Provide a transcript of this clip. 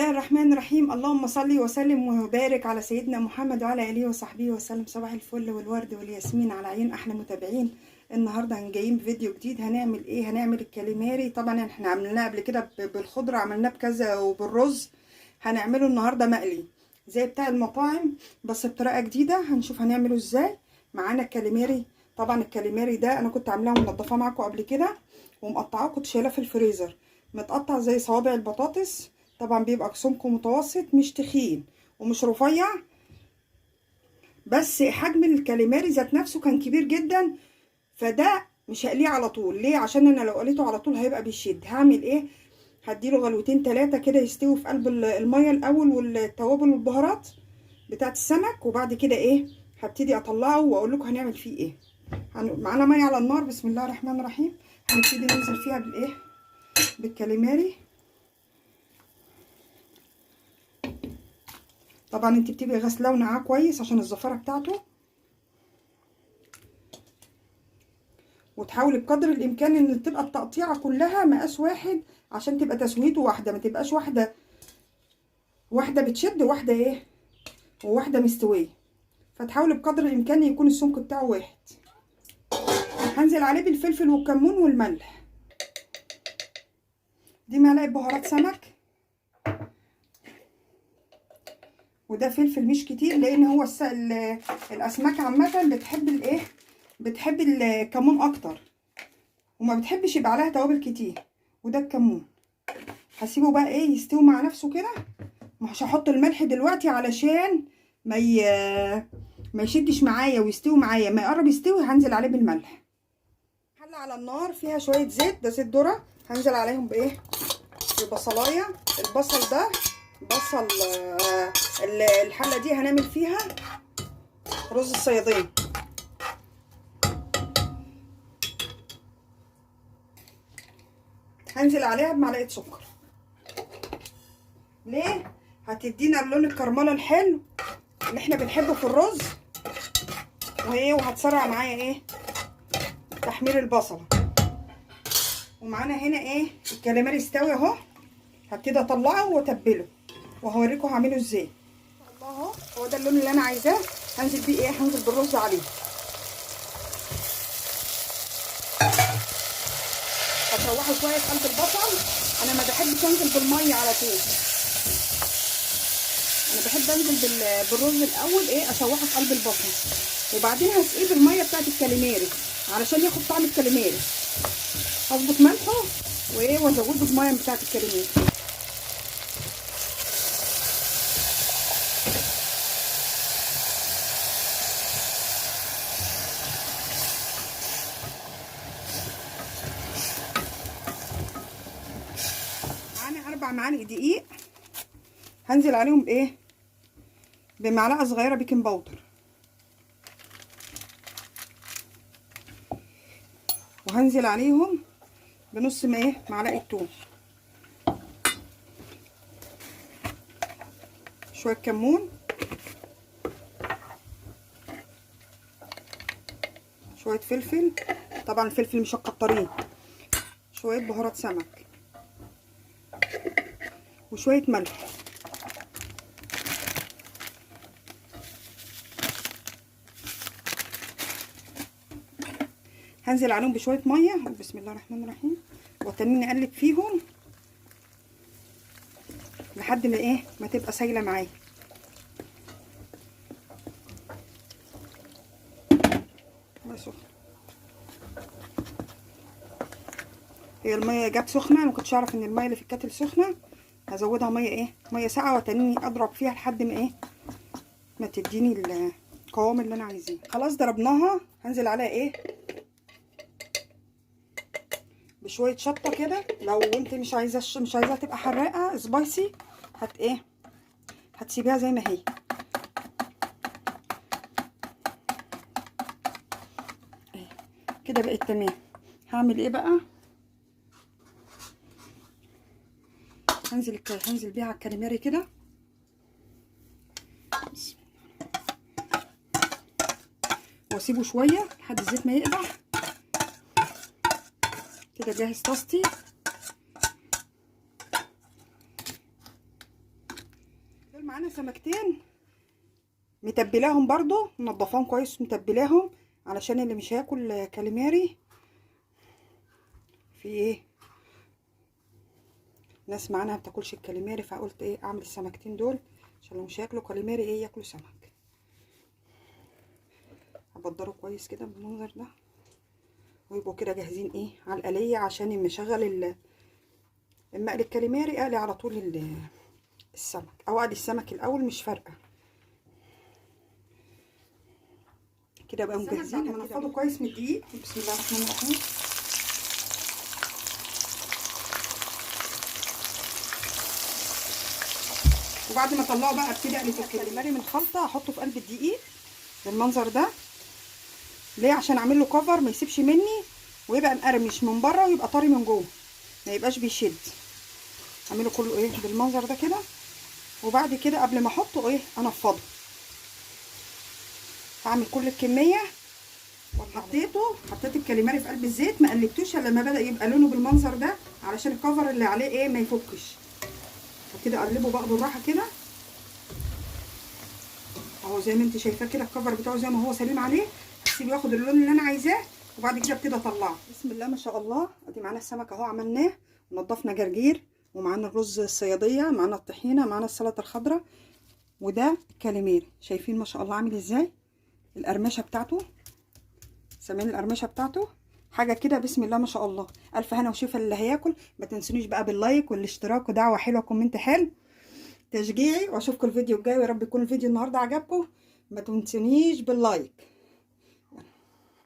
الله الرحمن الرحيم. اللهم صل وسلم وبارك على سيدنا محمد وعلى اله وصحبه وسلم. صباح الفل والورد والياسمين على عيون احلى متابعين. النهارده جايين بفيديو جديد. هنعمل ايه؟ هنعمل الكاليماري. طبعا احنا عملناه قبل كده بالخضره، عملناه بكذا وبالرز. هنعمله النهارده مقلي زي بتاع المطاعم بس بطريقة جديدة. هنشوف هنعمله ازاي. معانا الكاليماري. طبعا الكاليماري ده انا كنت عاملاه ومنضفاه معاكم قبل كده ومقطعاه، كنت شايلاه في الفريزر، متقطع زي صوابع البطاطس. طبعا بيبقى سمكة متوسط، مش تخين ومش رفيع، بس حجم الكاليماري ذات نفسه كان كبير جدا، فده مش هقليه على طول. ليه؟ عشان انا لو قليته على طول هيبقى بيشد. هعمل ايه؟ هديله غلوتين ثلاثة كده يستوي في قلب المية الاول والتوابل والبهارات بتاعه السمك، وبعد كده ايه هبتدي اطلعه واقول لكم هنعمل فيه ايه. معانا مية على النار. بسم الله الرحمن الرحيم. هنبتدي ننزل فيها بالايه؟ بالكاليماري. طبعا انت بتبقي غسلاه ونقعاه كويس عشان الزفاره بتاعته، وتحاولي بقدر الامكان ان تبقى التقطيعه كلها مقاس واحد عشان تبقى تسويته واحدة، ما تبقاش واحدة واحدة بتشد وواحدة ايه وواحدة مستوية. فتحاولي بقدر الامكان يكون السمك بتاعه واحد. هنزل عليه بالفلفل والكمون والملح. دي معلقه بهارات سمك، وده فلفل مش كتير لان هو الاسماك عامة بتحب الايه، بتحب الكمون اكتر وما بتحبش يبقى عليها توابل كتير. وده الكمون. هسيبه بقى ايه يستوي مع نفسه كده. مش هحط الملح دلوقتي علشان ما يشدش معايا ويستوي معايا. ما يقرب يستوي هنزل عليه بالملح. حله على النار فيها شوية زيت، ده زيت ذره. هنزل عليهم بايه؟ ببصلايه. البصل ده بصل الحلة دي هنعمل فيها رز الصياديه. هنزل عليها بمعلقه سكر. ليه؟ هتدينا اللون الكرمله الحلو اللي احنا بنحبه في الرز، وهي وهتسرع معايا ايه تحمير البصله. ومعانا هنا ايه الكاليماري استوي اهو. هبتدي اطلعه واتبله وهوريكم هعمله ازاي. الله اهو، هو ده اللون اللي انا عايزاه. هنزل بيه ايه؟ هنزل بالرز عليه. هشوحه شوية في قلب البصل. انا ما بحبش انزل بالمية على طول، انا بحب انزل بالرز الاول ايه اشوحه في قلب البصل، وبعدين هسقيه بالمية بتاعت الكاليماري علشان ياخد طعم الكاليماري. هظبط ملحة وايه وازوده بميه بتاعت الكاليماري. معانا 4 معالق دقيق، هنزل عليهم بايه؟ بمعلقه صغيرة baking powder، وهنزل عليهم بنص ما ايه معلقه توم، شوية كمون، شوية فلفل. طبعا الفلفل مش هتكتريه، شوية بهارات سمك، وشوية ملح. هنزل عليهم بشوية مية. بسم الله الرحمن الرحيم. وتاني نقلب فيهم لحد ما ايه ما تبقى سايله معايا. مية سخنة، هي المية جت سخنة، انا ما كنتش اعرف ان المية اللي في الكاتل سخنة. هزودها مية ايه مية ساقعه، وتاني اضرب فيها لحد ما ايه ما تديني القوام اللي انا عايزاه. خلاص ضربناها. هنزل عليها ايه بشوية شطه كده. لو انت مش عايزاها تبقى حراقه سبايسي، هت ايه هتسيبيها زي ما هي. كده بقت تمام. هعمل ايه بقى؟ هنزل بيها على الكاليماري كده. واسيبه شوية لحد الزيت ما يقدح كده. جاهز طاستي. معانا سمكتين متبلاهم برضو، منضفاهم كويس متبلاهم علشان اللي مش هياكل كاليماري. في ايه ناس معانا ما بتاكلش الكاليماري، فقلت ايه اعمل السمكتين دول عشان لو مش هياكلوا كاليماري ايه ياكلوا سمك. هبدره كويس كده بالمنظر ده، ويبقوا كده جاهزين ايه على القليه، عشان اما اشغل اما اقلي الكاليماري اقلي على طول السمك، او اقلي السمك الاول مش فارقه كده. بقى مجهزين بعد ما نفضه كويس من الدقيق. بسم الله الرحمن الرحيم. وبعد ما اطلعه بقى ابتدي اقلي الكاليماري من الخلطة، احطه في قلب الدقيق بالمنظر ده. ليه؟ عشان اعمل له كفر ما يسيبش مني، ويبقى مقرمش من بره ويبقى طري من جوه، ما يبقاش بيشد. اعمله كله ايه بالمنظر ده كده، وبعد كده قبل ما احطه ايه انفضه. هعمل كل الكمية. وحطيته، حطيت الكاليماري في قلب الزيت، ما قلبتوش الا لما بدا يبقى لونه بالمنظر ده، علشان الكفر اللي عليه ايه ما يفكش. هبتدي اقلبه بقى بالراحة كده اهو، زي ما انت شايفاه كده الكفر بتاعه زي ما هو سليم عليه. هسيبه ياخد اللون اللي انا عايزاه، وبعد كده ابتدي اطلعه. بسم الله ما شاء الله، ادي معانا السمك اهو عملناه، ونضفنا جرجير، ومعانا الرز الصياديه، معانا الطحينه، معانا السلطة الخضراء، وده الكاليماري. شايفين ما شاء الله عامل ازاي القرمشه بتاعته؟ سامعين القرمشه بتاعته؟ حاجة كده بسم الله ما شاء الله. الف هنا وشفا اللي هياكل. ما تنسونيش بقى بال like والاشتراك ودعوة حلوة، comment حلو تشجيعي، واشوفكم الفيديو الجاي. ويا رب يكون الفيديو النهارده عجبكم. ما تنسونيش بال like.